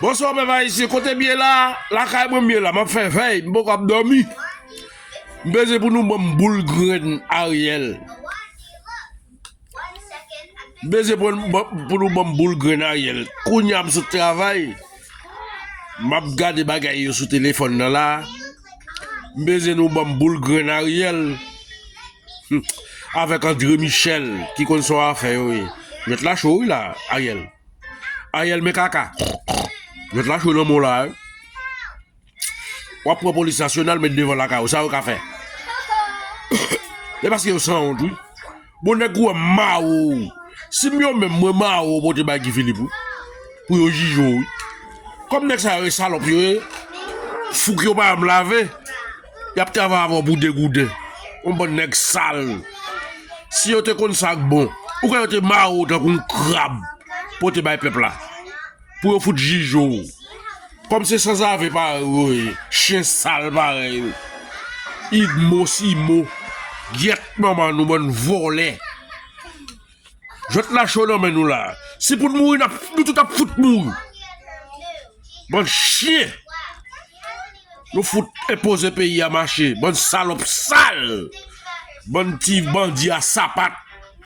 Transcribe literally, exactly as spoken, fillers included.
Bonswa pèp ayisyen, kote m ye la? Lakay mwen m ye la, m ap fè vèy, m poko ap dòmi. M bezwen pou nou ban m boul grenn Ariel. M bezwen pou, pou nou ban m boul grenn Ariel. Kounye a m sot travay, m ap gade bagay yo sou telefòn nan la. M bezwen nou ban m boul grenn Ariel. Hmm. Avèk André Michel, ki konn sa w a fè yo ye. Jwèt la cho wi la, Ariel. Ariel men kaka. Jwèt la cho nan men w la wi. W ap pran polis nasyonal met devan lakay ou, sa yo ka fè? E paske yo sanwont wi. Bon, nèg ou wè m mawo w. Si m yo menm mwen mawo w pote bay Guy Philippe wi. Pou yo jije w wi. Kòm nèg sa yo e salòp yo ye, fouk yo pa janm lave. Y ap travay avè w pou degouden. Yon bann nèg sal. Si yo te konn sa k bon, ou kwè yo te mawo w tankou yon krab pote bay pèp la? Pou yo fout jije w. Kòm se sanzave parèy ou yo ye, chen sal parèy ou. Idmo, simo, gyèt manman nou bann vòlè. Jwèt la cho nan men nou la. Si pou n mouri, n ap, nou tout ap fout mouri. Bann chen. Nou fout enpoze peyi a mache. Bann salòp sal. Bann ti bandi a sapat.